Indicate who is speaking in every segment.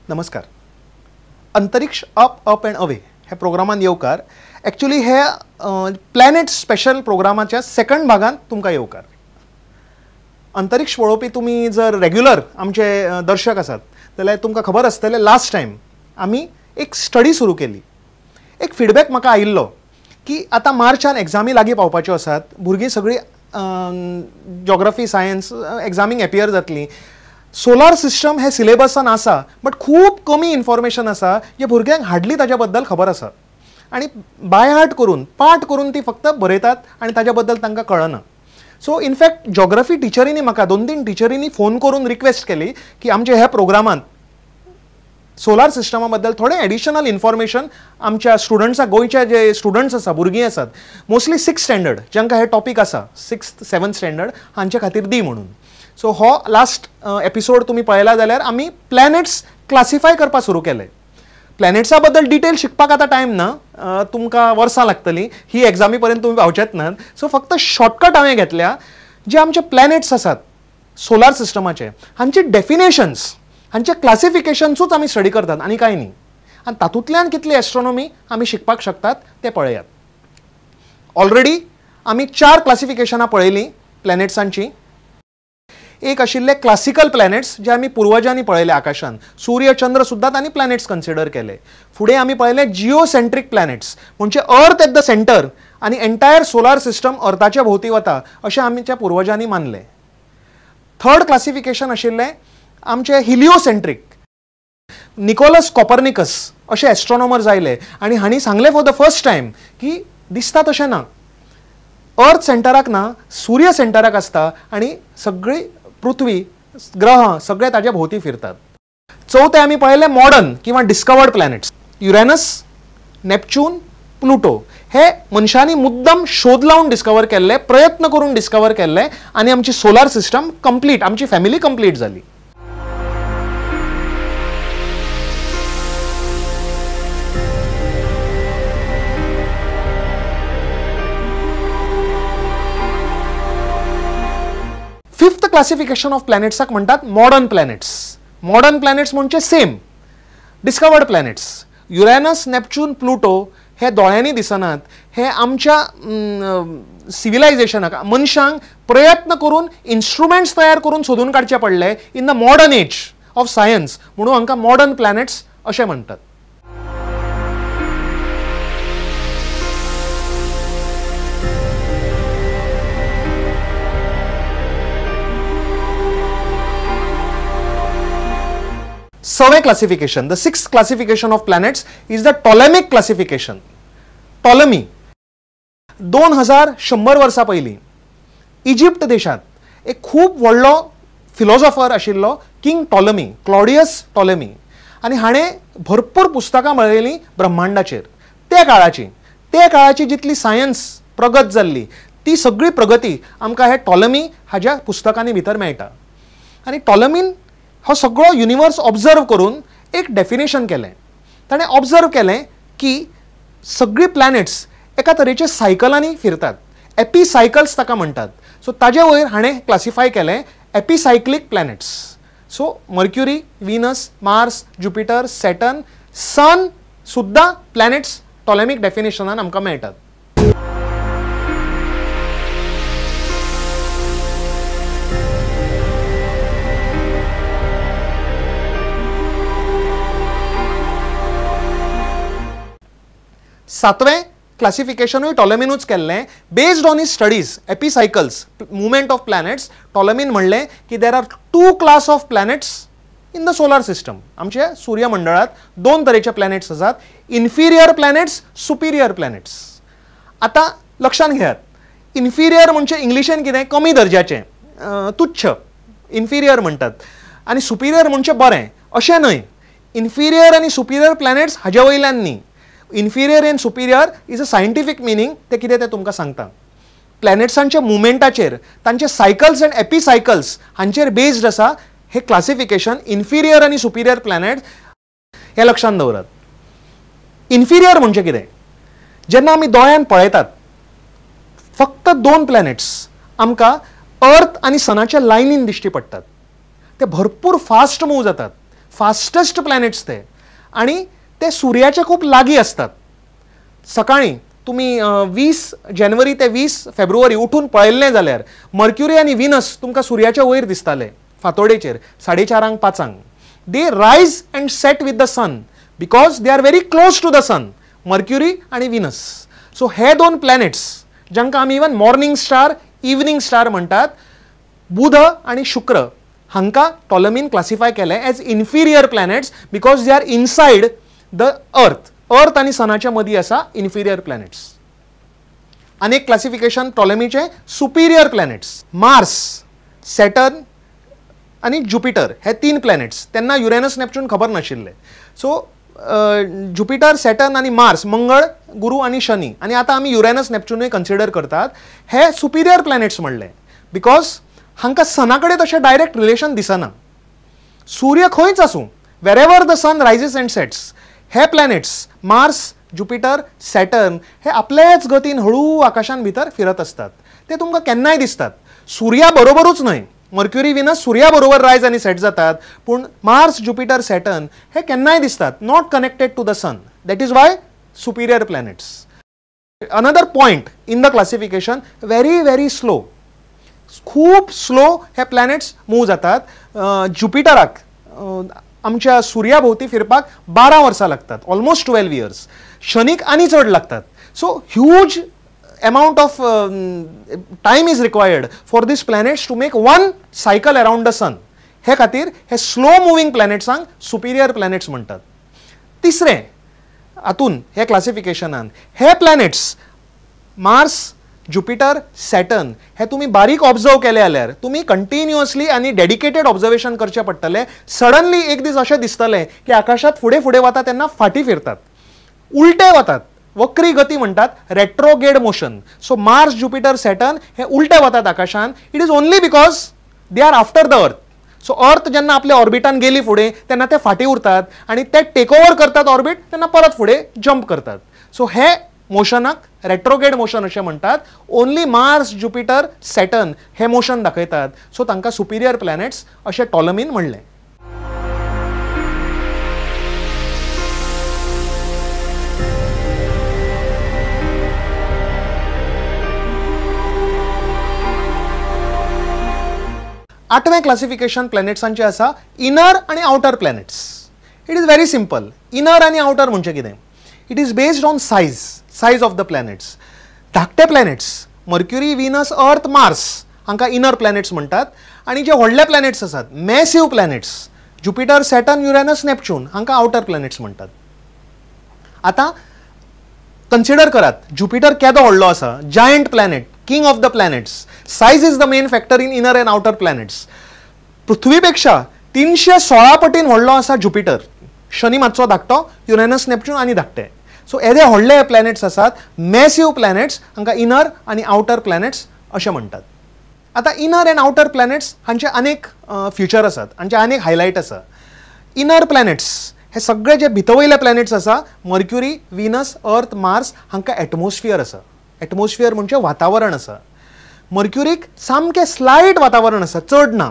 Speaker 1: नमस्कार. अंतरिक्ष up up and away ह्या प्रोग्रामान येवकार. एक्चुअली हे प्लॅनेट स्पेशल प्रोग्रामाच्या सेकंड भागान तुमकां येवकार. अंतरिक्ष पळोवपी तुमी जर रेग्युलर आमचे दर्शक आसात जाल्यार तुमकां खबर आसतलें लास्ट टायम आमी एक स्टडी सुरू केली. एक फिडबॅक म्हाका आयिल्लो की आतां मार्चान एग्जामी लागीं पावपाच्यो आसात, भुरगीं सगळीं जॉग्राफी सायन्स एग्जामींक एपियर जातलीं. सोलार सिस्टम हे सिलेबसान आसा बट खूब कमी इन्फॉर्मेशन आसा जे भुरग्यांक हार्डली ताज्या बद्दल खबर आसा आनी बाय हार्ट करून पाठ करून ती फक्त बरयतात आनी ताज्या बद्दल तांकां कळना. सो इनफॅक्ट जॉग्राफी टिचरींनी म्हाका 2-3 टिचरींनी फोन करून रिक्वेस्ट केली की आमच्या ह्या प्रोग्रामांत सोलार सिस्टमा बद्दल थोडें एडिशनल इन्फॉर्मेशन आमच्या स्टुडंट्साक, गोंयच्या जे स्टुडंट्स आसा, भुरगीं आसात मोस्टली 6th standard जांकां हे टॉपीक आसा 6th 7th standard हांचे खातीर दी म्हणून. सो हो लास्ट एपिसोड तुमी पळयला जाल्यार आमी प्लॅनेट्स क्लासिफाय करपाक सुरू केले. प्लॅनेट्सा बद्दल डिटेल शिकपाक आतां टायम ना, तुमकां वर्सां लागतलीं, ही एग्जामी पर्यंत तुमी पावचेच नात. सो फक्त शॉर्टकट हांवें घेतल्या जे आमचे प्लॅनेट्स आसात सोलार सिस्टमाचे हांचे डेफिनेशन्स, हांचे क्लासिफिकेशन्सूच आमी स्टडी करतात आनी कांय न्ही, आनी तातूंतल्यान कितली एस्ट्रोनॉमी आमी शिकपाक शकतात तें पळयात. ऑलरेडी आमी 4 क्लासिफिकेशनां पळयलीं प्लॅनेट्सांची. एक आशिल्ले क्लासिकल प्लॅनेट्स जे आमी पुर्वजांनी पळयले आकाशान, सूर्य चंद्र सुद्दां तांणी प्लॅनेट्स कन्सिडर केले. फुडें आमी पळयले जिओसेंट्रीक प्लॅनेट्स म्हणजे अर्थ एट the centre आनी एंटायर सोलार सिस्टम अर्थाच्या भोंवती वता अशें आमच्या पुर्वजांनी मानलें. थर्ड क्लासिफिकेशन आशिल्लें आमचे हिलिओसेंट्रीक. निकोलस कॉपर्निकस अशे एस्ट्रॉनॉमर्स आयले आनी हांणी सांगलें फॉर the first time की दिसता तशें ना, अर्थ सेंटराक ना, सूर्य सेंटराक आसता आनी सगळी पृथ्वी ग्रह सगळे ताज्या भोंवती फिरतात. चवथे आमी पळयले मॉडर्न किंवा discovered planets, Uranus, Neptune, Pluto हे मनशांनी मुद्दम शोध लावन डिस्कवर केल्ले, प्रयत्न करून डिस्कवर केल्ले आनी आमची सोलार सिस्टम कंप्लीट, आमची फॅमिली कंप्लीट जाली. फिफ्थ क्लासिफिकेशन ऑफ प्लॅनेट्साक म्हणटात मॉडर्न प्लॅनेट्स. मॉडर्न प्लॅनेट्स म्हणजे same discovered planets. Uranus, Neptune, Pluto हे दोळ्यांनी दिसनात, हे आमच्या सिविलायझेशनाक मनशांक प्रयत्न करून इन्स्ट्रुमेंट्स तयार करून सोदून काडचे पडले in the modern age of science, म्हणून हांकां मॉडर्न प्लॅनेट्स अशें म्हणटात. सवें classification, the 6th classification of planets is the Ptolemaic classification. Ptolemy 2100 वर्सां पयलीं इजिप्त देशांत एक खूब व्हडलो फिलॉसॉफर आशिल्लो किंग टॉलमी, क्लॉडियस टॉलमी, आनी हाणें भरपूर पुस्तकां बरयलीं ब्रह्मांडाचेर. त्या काळाची जितली सायन्स प्रगत जाल्ली ती सगळी प्रगती आमकां हे टॉलमी हाज्या पुस्तकांनी भितर मेळटा. आनी टॉलमीन हो सगळो युनिवर्स ऑब्जर्व करून एक डेफिनेशन केलें. ताणें ऑब्जर्व केलें की सगळीं प्लॅनेट्स एका तरेचे सायकलांनी फिरतात, एपीसायकल्स ताका म्हणटात. सो ताजे वयर हाणें क्लासिफाय केलें epicyclic planets. So Mercury, Venus, Mars, Jupiter, Saturn, sun सुद्दां प्लॅनेट्स टॉलेमिक डेफिनेशनान आमकां मेळटात. सातवें क्लासिफिकेशनूय टॉलमीनूच केल्लें based on his studies epicycles movement of planets. टॉलमीन म्हणलें की there are 2 class of planets in the solar system. आमच्या सूर्यमंडळांत 2 तरेचे प्लॅनेट्स आसात, इन्फिरियर प्लॅनेट्स, सुपिरियर प्लॅनेट्स. आतां लक्षांत घेयात, इन्फिरियर म्हणजे इंग्लिशेन कितें कमी दर्जाचें, तुच्छ इन्फिरियर म्हणटात, आनी सुपिरियर म्हणजे बरें, अशें न्हय. इन्फिरियर आनी सुपिरियर प्लॅनेट्स हाज्या वयल्यान न्ही. Inferior and superior is a scientific meaning, ते कितें तें तुमकां सांगता. प्लॅनेट्सांच्या मुवमेंटाचेर, तांचे सायकल्स अँड एपीसायकल्स हांचेर बेज्ड आसा हे क्लासिफिकेशन इन्फिरियर आनी सुपिरियर प्लॅनेट, हें लक्षांत दवरात. इन्फिरियर म्हणजे कितें, जेन्ना आमी दोळ्यान पळयतात फक्त 2 प्लॅनेट्स आमकां अर्थ आनी सनाच्या लायनीन दिश्टी पडटात, ते भरपूर फास्ट मूव जातात. फास्टस्ट प्लॅनेट्स ते आनी ते सुर्याचे खूब लागीं आसतात. सकाळीं तुमी 20 जानेवारी ते 20 फेब्रुवारी उठून पळयल्लें जाल्यार मर्क्युरी आनी विनस तुमकां सुर्याच्या वयर दिसताले फांतोडेचेर 4:30 5. They rise and set with the sun because they are very close to the sun, Mercury आनी विनस. सो हे दोन प्लॅनेट्स जांकां आमी even morning star, evening star म्हणटात, बुध आनी शुक्र हांकां टॉलमीन क्लासिफाय केलें as inferior planets because they are inside the earth. Earth आनी सनाच्या मदीं आसा इन्फिरियर प्लॅनेट्स. आनी एक क्लासिफिकेशन टॉलमीचें सुपिरियर प्लॅनेट्स, मार्स, सॅटर्न आनी जुपिटर हे 3 प्लॅनेट्स. तेन्ना युरेनस नॅपच्यून खबर नाशिल्ले. सो जुपिटर, सॅटर्न आनी मार्स, मंगळ, गुरू आनी शनी, आनी आतां आमी युरेनस नॅपच्यूनूय कन्सिडर करतात, हे सुपिरियर प्लॅनेट्स म्हणले because हांकां सना कडेन तशें डायरेक्ट रिलेशन दिसना. सूर्य खंयच आसूं, wherever the sun rises and sets, हे प्लॅनेट्स मार्स, जुपिटर, सॅटर्न हे आपल्याच गतीन हळू आकाशान भितर फिरत आसतात. ते तुमकां केन्नाय दिसतात. सुर्या बरोबरूच न्हय, मर्क्युरी विनस सुर्या बरोबर रायज आनी सेट जातात, पूण मार्स, जुपिटर, सॅटर्न हे केन्नाय दिसतात, not connected to the sun. That is why superior planets. Another point in the classification, very very slow, खूब स्लो हे प्लॅनेट्स मूव जातात. जुपिटराक आमच्या सुर्या भोंवती फिरपाक 12 वर्सां लागतात, ऑलमोस्ट 12 इयर्स. शनीक आनी चड लागतात. So huge amount of time is required for these planets to make one cycle around the sun. हे खातीर हे स्लो मुव्हिंग प्लॅनेट्सांक सुपिरियर प्लॅनेट्स म्हणटात. तिसरें हातून हे क्लासिफिकेशनान हे प्लॅनेट्स मार्स, जुपिटर, सॅटर्न हे तुमी बारीक ऑब्जर्व केले जाल्यार तुमी कंटिन्युअसली आनी डेडिकेटेड ऑब्जर्वेशन करचें पडटलें. सडनली एक दीस अशें दिसतलें की आकाशांत फुडें फुडें वता तेन्ना फाटीं फिरतात, उलटे वतात, वक्री गती म्हणटात, retrograde motion. So Mars, Jupiter, Saturn हे उलटे वतात आकाशान. It is only because they are after the earth. So earth जेन्ना आपल्या ऑर्बिटान गेली फुडें तेन्ना ते फाटीं उरतात आनी ते टेक ओवर करतात ऑर्बिट, तेन्ना परत फुडें जंप करतात. सो हे मोशनाक रेट्रोगेड मोशन अशें म्हणटात. ओनली मार्स, जुपिटर, सॅटर्न हे मोशन दाखयतात. सो तांकां सुपिरियर प्लॅनेट्स अशें टॉलमीन म्हणलें. आठवें क्लासिफिकेशन प्लॅनेट्सांचें आसा इनर आनी outer planets. It is very simple. Inner आनी आउटर म्हणजे कितें? It is based on size, size of the planets. धाकटे planets Mercury, Venus, Earth, Mars हांकां इनर प्लॅनेट्स म्हणटात. आनी जे व्हडले प्लॅनेट्स आसात, massive planets, Jupiter, Saturn, Uranus, Neptune हांकां आउटर प्लॅनेट्स म्हणटात. आतां कन्सिडर करात, जुपिटर केदो व्हडलो आसा, giant planet, king of the planets. Size is the main factor in inner and outer planets. पृथ्वी पेक्षा 316 पटीन व्हडलो आसा जुपिटर. शनी मातसो धाकटो, युरेनस, नॅपच्यून आनी धाकटे. सो येदे व्हडले प्लॅनेट्स आसात, मॅसिव प्लॅनेट्स, हांकां इनर आनी आउटर प्लॅनेट्स अशें म्हणटात. आतां इनर अँड आउटर प्लॅनेट्स हांचे अनेक फ्युचर आसात, हांचे अनेक हायलायट आसा. इनर प्लॅनेट्स हे सगळे जे भितर वयले प्लॅनेट्स आसा, मर्क्युरी, विनस, अर्थ, मार्स हांकां एटमॉस्फियर आसा. एटमॉस्फियर म्हणजे वातावरण आसा. मर्क्युरीक सामकें स्लायट वातावरण आसा, चड ना.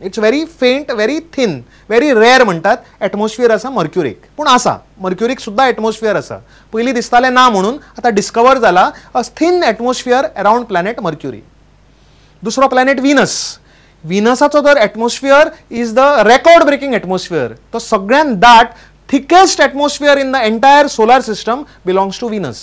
Speaker 1: It's very faint, very thin, very rare म्हणटात एटमॉस्फियर आसा मर्क्युरीक, पूण आसा. मर्क्युरीक सुद्दां एटमॉस्फियर आसा. पयलीं दिसतालें ना म्हणून, आतां डिस्कवर जाला a thin atmosphere around planet Mercury. दुसरो प्लॅनेट विनस. विनसाचो तर atmosphere is the record breaking atmosphere. तो सगळ्यांत दाट, thickest atmosphere in the entire solar system belongs to Venus.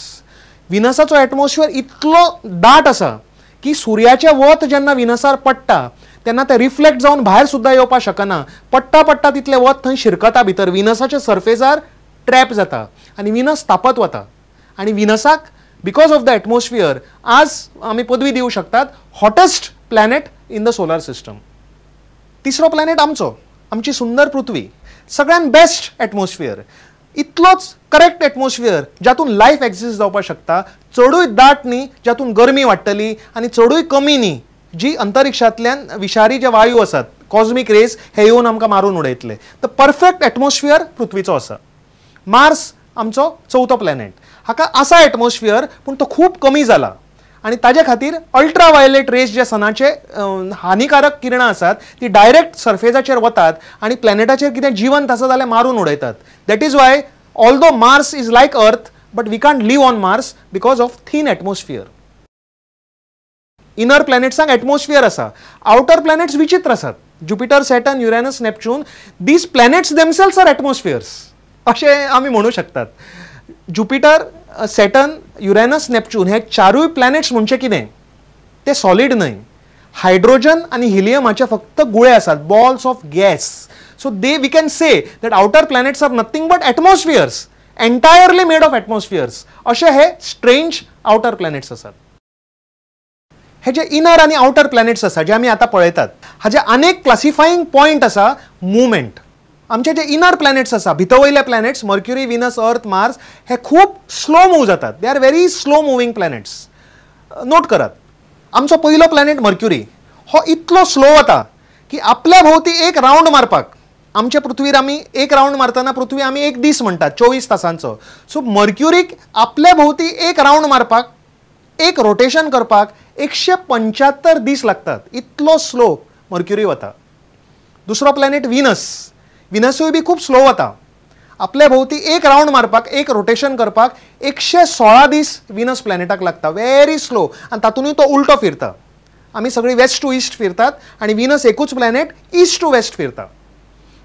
Speaker 1: विनसाचो atmosphere इतलो दाट आसा की सुर्याचें वत जेन्ना विनसार पडटा तेन्ना तें रिफ्लेक्ट जावन भायर सुद्दां येवपाक शकना. पडटा पडटा तितलें वत थंय शिरकता भितर, विनसाच्या सर्फेसार ट्रॅप जाता आनी विनस तापत वता. आनी विनसाक because of the atmosphere आज आमी पदवी दिवं शकतात hottest planet in the solar system. तिसरो प्लॅनेट आमचो, आमची सुंदर पृथ्वी, सगळ्यांत बेस्ट एटमॉस्फियर, इतलोच करेक्ट एटमॉस्फियर जातून लायफ एक्झिस्ट जावपाक शकता. चडूय दाट न्ही जातून गरमी वाडटली आनी चडूय कमी न्ही जी अंतरिक्षांतल्यान विशारी जे वायू आसात, कॉस्मीक रेज, हे येवन आमकां मारून उडयतले. तर परफेक्ट एटमॉस्फियर पृथ्वीचो आसा. मार्स आमचो चवथो प्लॅनेट, हाका आसा एटमॉस्फियर पूण तो खूब कमी जाला. आनी ताजे खातीर अल्ट्रा वायलेट रेज जे सनाचे हानिकारक किरणां आसात ती डायरेक्ट सर्फेसाचेर वतात आनी प्लॅनेटाचेर कितें जिवंत आसा जाल्यार मारून उडयतात. That is why although Mars is like Earth but we can't live on Mars because of thin atmosphere. Inner प्लॅनेट्सांक atmosphere आसा, आवटर प्लॅनेट्स विचित्र आसात. Jupiter, Saturn, Uranus, Neptune, these planets themselves are atmospheres अशें आमी म्हणू शकतात. Jupiter, Saturn, Uranus, Neptune हे चारूय planets म्हणचे कितें, ते सॉलीड न्हय, हायड्रोजन आनी हिलियमाचे फक्त गुळे आसात, balls of gas. So they we can say that outer planets are nothing but atmospheres, entirely made of atmospheres. अशे हे स्ट्रेंज आवटर प्लॅनेट्स आसात. हे जे इनर आनी आवटर प्लॅनेट्स आसा जे आमी आतां पळयतात हाजे अनेक क्लासिफाईंग पॉयंट आसा. मुवमेंट, आमचे जे इनर प्लॅनेट्स आसा, भितर वयले planets Mercury, Venus, Earth, Mars हे खूब स्लो मूव जातात. They are very slow moving planets. Note करात, आमचो पयलो प्लॅनेट मर्क्युरी हो इतलो स्लो वता की आपल्या भोंवती एक रावंड मारपाक, आमचे पृथ्वीर आमी एक रावंड मारतना पृथ्वी आमी एक दीस म्हणटात 24 तासांचो. सो मर्क्युरीक आपल्या भोंवती एक रावंड मारपाक, एक रोटेशन करपाक 175 दीस लागतात, इतलो स्लो मर्क्युरी वता. दुसरो प्लॅनेट विनस, विनसूय बी खूब स्लो वता. आपल्या भोंवती एक रावंड मारपाक, एक रोटेशन करपाक 116 दीस विनस प्लॅनेटाक लागता, व्हेरी स्लो. आनी तातूंतय तो उल्टो फिरता. आमी सगळी वेस्ट टू ईस्ट फिरतात आनी विनस एकूच प्लॅनेट ईस्ट टू वेस्ट फिरता.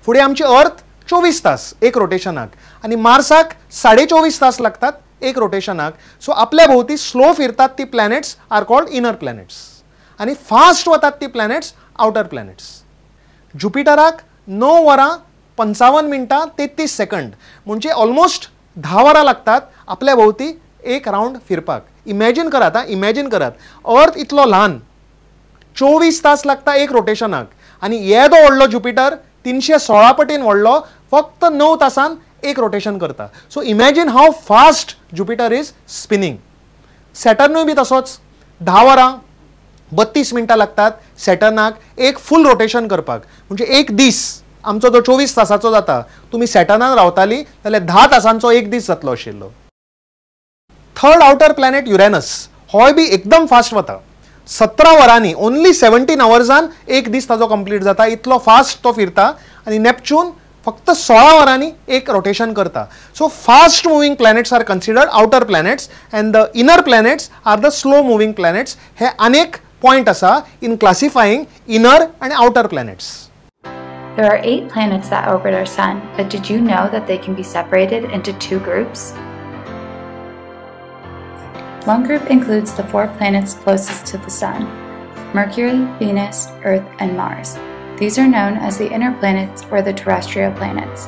Speaker 1: फुडें आमची अर्थ 24 तास एक रोटेशनाक आनी मार्साक 24.5 तास लागतात एक रोटेशनाक. सो आपल्या भोंवती स्लो फिरतात ती planets are called inner planets आनी फास्ट वतात ती प्लॅनेट्स आवटर प्लॅनेट्स. ज्युपिटराक 9 वरां 55 मिनटां 33 सेकंड म्हणजे ऑलमोस्ट 10 वरां लागतात आपल्या भोंवती एक रावंड फिरपाक. इमॅजीन करात, आं, इमॅजीन करात, अर्थ इतलो ल्हान, 24 तास लागता एक रोटेशनाक आनी येदो व्हडलो ज्युपिटर 316 पटीन व्हडलो फक्त 9 तासान एक रोटेशन करता. So imagine how fast Jupiter is spinning. सॅटर्नूय बी तसोच, 10 वरां 32 मिनटां लागतात सॅटर्नाक एक फूल रोटेशन करपाक. म्हणजे एक दीस आमचो जो 24 तासाचो जाता, तुमी सॅटर्नान रावताली जाल्यार 10 तासांचो एक दीस जातलो आशिल्लो. थर्ड आवटर प्लॅनेट युरेनस होय बी एकदम फास्ट वता. 17 वरांनी, ओनली 17 अवर्सान एक दीस ताजो कंप्लीट जाता, इतलो फास्ट तो फिरता. आनी नेपच्यून फक्त 16 वरांनी एक रोटेशन करता. So fast moving planets are considered outer planets and the inner planets are the slow moving planets. हे अनेक पॉयंट आसा इन क्लासिफाईंग इनर आनी outer planets.
Speaker 2: There are 8 planets that orbit our sun, but did you know that they can be separated into 2 groups? One group includes the 4 planets closest to the sun: Mercury, Venus, Earth, and Mars. These are known as the inner planets or the terrestrial planets.